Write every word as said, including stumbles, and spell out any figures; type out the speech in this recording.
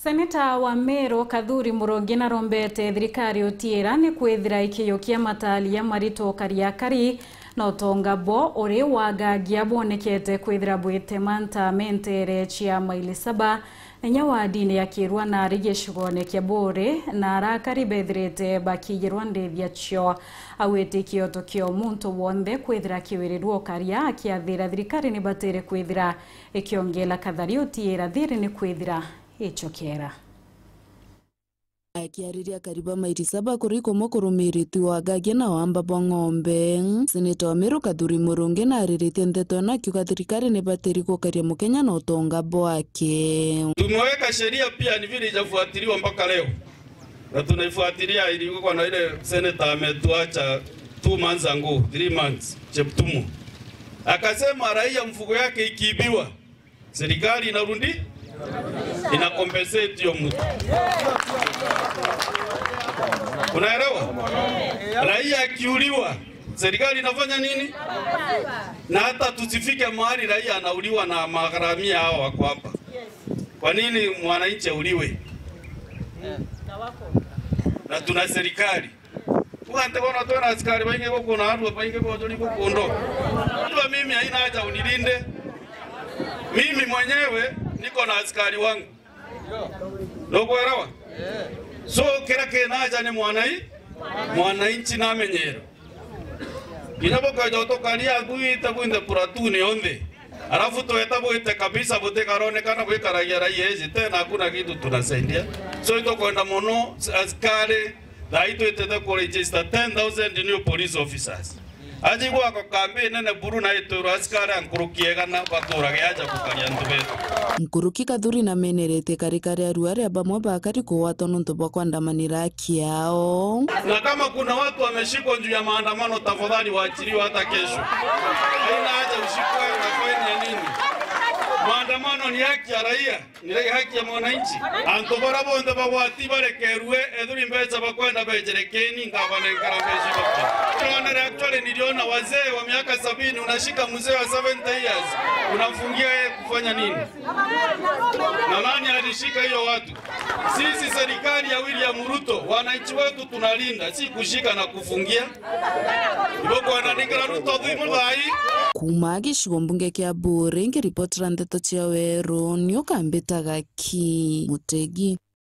Seneta wa Meru Kathuri Murungi narombete thirikari utiira ni kwithira ikiyukia matali ya maritu kari a kari na utonga bo uri wagagia bwonekete kwithira bwitema nta mentere cia maili saba na inya wadini ya Kirua na ari gicigone kia Buri, na arakari bethirite bakiyirwa ndithia cio. Agwitikia utukio muntu wonthe kwithira akiwirirua ukaria akiathira thirikari ni batiri kwithira ikiongela kathari utiira thiri ni kwithira icokera. Akiariria akari ba mairi saba kuri kumwe kurumiritwe wagagia na wamba bwa ng'ombe, seneta wa Meru Kathuri Murungi nariritie nteto ino akiuga thirikari ni batiri gukaria mukenya na utonga bwake. Tumeweka sheria pia, ni vile ijafuatiliwa mpaka leo. Na tunaifuatilia, ilikuwa na ile senator ametuacha two months ago, three months, Cheptumo. Akasema raia mfugo yake ikiibiwa, serikali inarudi, ina compensate hiyo mtu. Unaelewa? Raia akiuliwa, serikali inafanya nini? Na hata tusifike mahali raia anauliwa na magharamia hao wako hapa. Kwa nini mwananchi auliwe? Na tuna serikali. Ugante bona twina askari baingi guku na andu baingi bojori guku ndo. Unajua mimi haina haja unilinde. Mimi mwenyewe niko na askari wangu. Ndio kuelewa? So kila kina haja ni mwanai-, mwananchi na amenyero. Kinya bukeja utukaria gwita gwinthe platoon yonthe. Alafu tweta bwite kabisa butikaronekana bwikaragia raia iji tena, hakuna kitu tunasaidia. So itukwenda muno askari, thaa ii twitite ku register ten thousand new police officers. Aji gwakwa kambi nene buru na itwirwa askari a nkuruki igana baturage aja gukaria antu betu. Nkuruki Kathuri nameneretie karikari aruari a bamwe bakari kugwatwa nontu bwa kwandamanira kiao. Na kama kuna watu wameshikwa juu ya maandamano, tafadhali waachiliwe hata kesho. Haina haja ushikwe na faini ya nini? Maandamano ni haki ya raia, ni haki ya mwananchi. Antu bara bonthe bagwati barekerue, ethuri mbeca bakwenda bejerekeni, ngabanenkera mbeca icio. Tuonere, actually, niliona wazee wa miaka sabini, unashika mzee wa seventy years, unamfungia yeye kufanya nini? Na nani alishika hiyo watu? Sisi serikali ya William Ruto, wananchi wetu tunalinda, si kushika na kufungia. Ibo kwananigera Ruto thui muthai. Kuuma gicigo mbunge kia Buuri, nkiripotera ndeto cia Weru, ni ukambitaga ki Mutegi.